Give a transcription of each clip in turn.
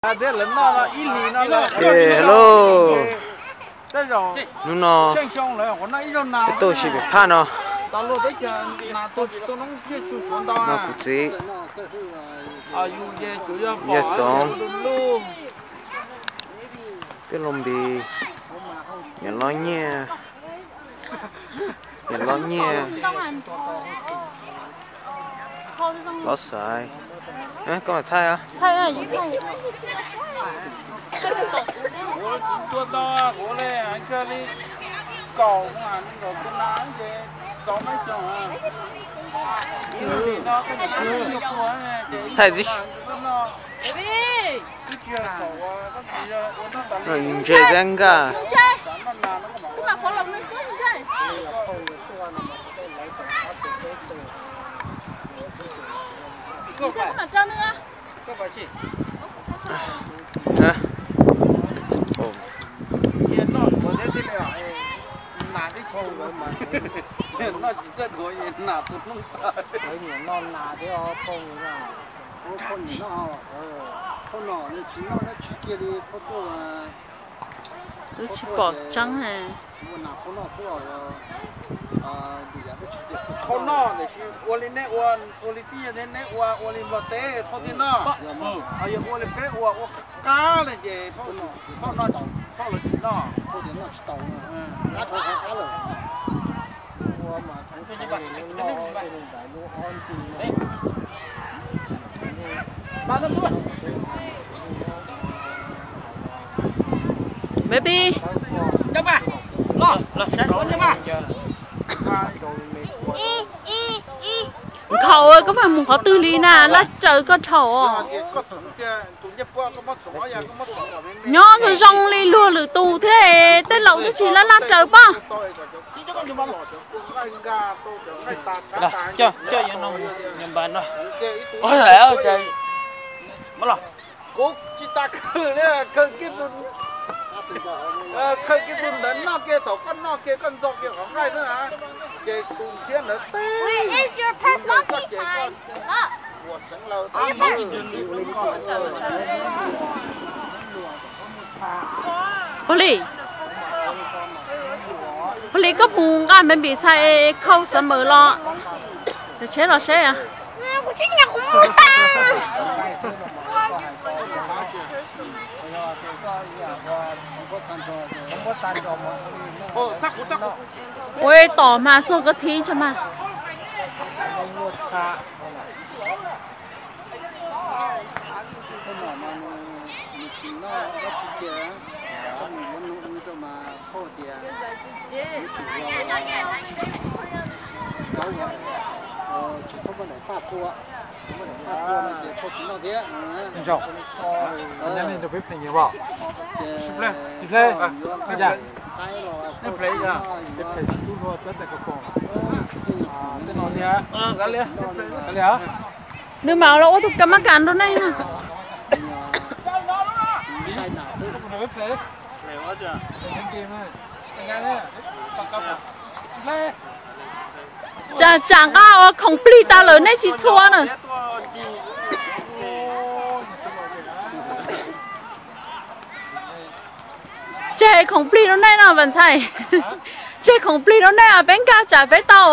Hello, hnub no peb tuaj ua si pem phaj no, no kuv txiv, yawg Txoov, twb los npis, niam lob nyiaj, niam lob nyiaj, lob xaiv, koj thaij. Thaij ntse thiab nkaj. Twb tsis pom tseeb. Ua li nej ua, ua li tij yog thiab neb ua, ua li Nplog teb thauj thiaj noj, yog ua li peb ua, ua qab li ces thauj, thauj lawv tsis noj. Baby, nkhaus, koj pheej mus qhov twg li na, laj raws koj dhau. Nyob zoo zoo li luag lwm tus thiab, tej laus twb tsis laj laj raws pob. Kuv tsis tas khawm li, khawm kiag tus, khawm kiag tus ntawd noj kiag thaum koj noj kiag koj ntxo kiag qhov nqaij xwb na, ces tus ntshiab ntawd teb koj ces koj ua tseev lawm. Pog Lis, pog Lis, koj mus nqa me npis txhais khau xav npaws los, tsheb los seb. Ua tom mas txog koj thib tso mas. Nws mam los ua tus kas mab kas rau nej na. Tsam, tsam nqa ua khoom plig tau lawm nej tsis txhua na. Tseg khoom plig rau nej no Vam Ntxhais. Tseg khoom plig rau nej os, peb nkag tsam peb tau.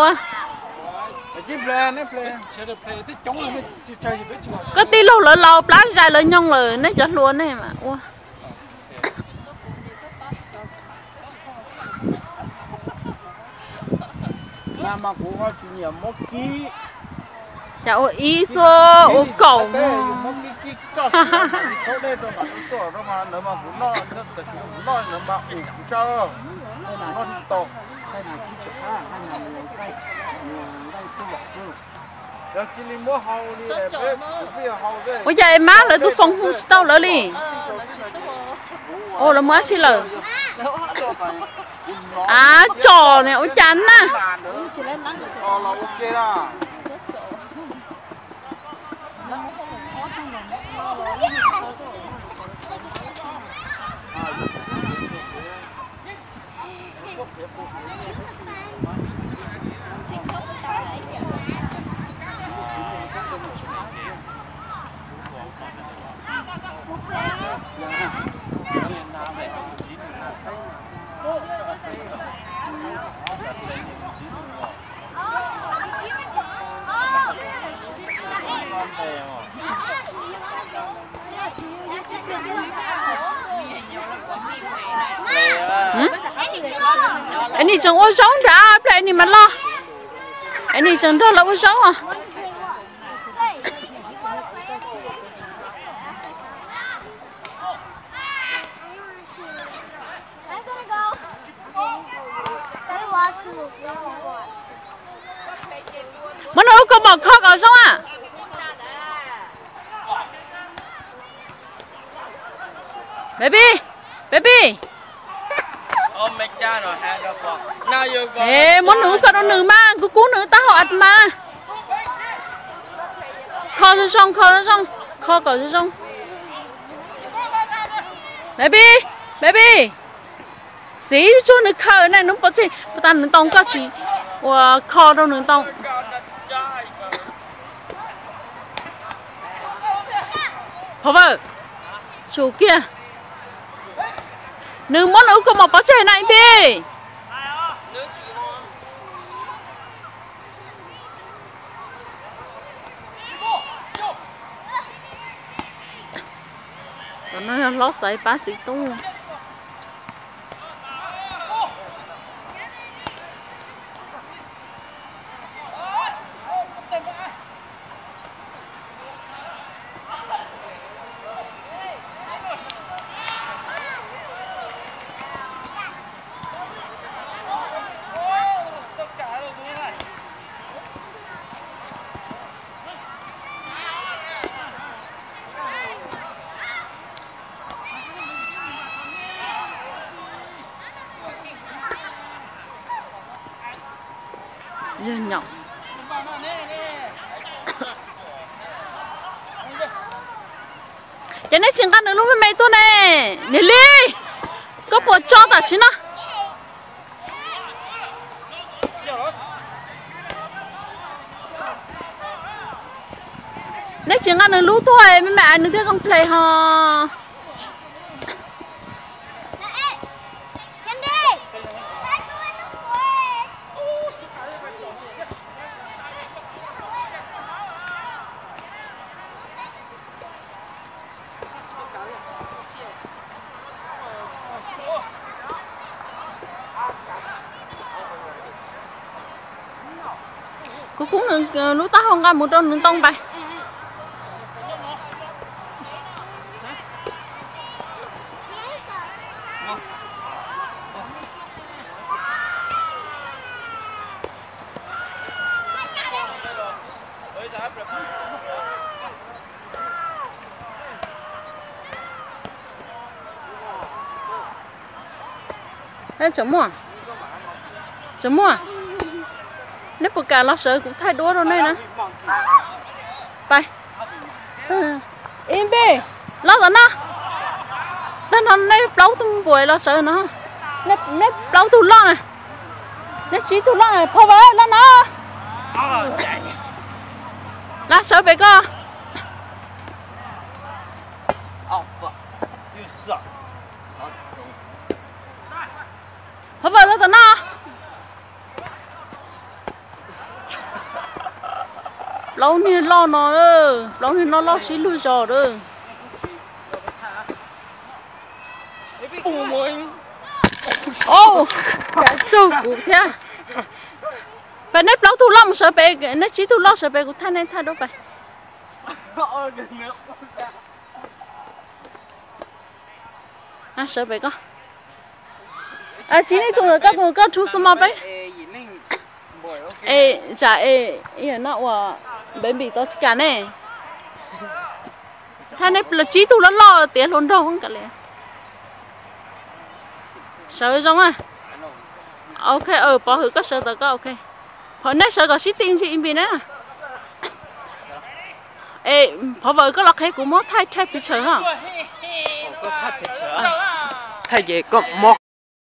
Koj tij laug lawv laus plab zais lawv nyoog lawm, nej cov hluas nej mas ua. Cas ua ib xub ua kaum. Ua cas es mab lawv tus foos hu tsis tau lawv li? Lawv mus dab tsi lawm? Av tsom ne ua cas na. Eni tseem ua zaub nrad, pliag Eni mas loj. Eni tseem nrog lawv ua zaub os. Muab nws ub kaus mom kho kom zoo a. Baby, baby. Muab nws ub kaus rau nws mas, kuv kub nws taub hau as mas. Kho zoo zoo, kho zoo zoo, kho kom zoo zoo. Baby, baby. Xiv tsuag nws khaws ne, nws pov tseg, puas tas nws ntoo koj tsis ua kho rau nws ntoo. Phov Vawm, tsum kiag. Nws muab nws ub kaus mom pov tseg na ib pig. Tam no yog hlob xaiv pab txiv tub. Yog nyaum. Ces neb tsis nqa nws lub me me tuaj ne, niam Lis, koj puas tso tam sim no? Neb tsis nqa nws lub tuaj me me es nws thiaj zoo ples ho. Kuv kub nws lub taub hau nqa mus rau nws ntoo pais. Tseem muaj, tseem muaj. Neb puas kam los sawv kuv thaij duab rau nej na? Pais. Ib npej, los tom no. Tag no nej plaub tug npuas los sawv no. Nej plaub tug loj na. Nej tsib tug loj na, Phov Vawm los no. Los sawv pem ko. Phov Vawm los tom no. Plaub niag loj no, plaub niag loj loj sib luag zog lawm. Kav tsij kuv thiab. Pab neb plaub tug loj mus sawv pem, neb tsib tug loj sawv pem, kuv thaij nej thaij duab pais. Sawv pem ko. Tsib neb tus, koj tus koj thu xu mo peb. Es tsam es no uas npev npim tau tsis kam ne. Thaij nej tsib tug loj loj tiav hluas nraug kam li. Sawv zoo a. Ok, Pov Hwm koj sawv tau koj, ok. Phov, neb sawv kom sib ti ntsis npis na. Es Phov Vawm koj los qhia kuv muab thaij thaij picture ho. Thaij ces koj muab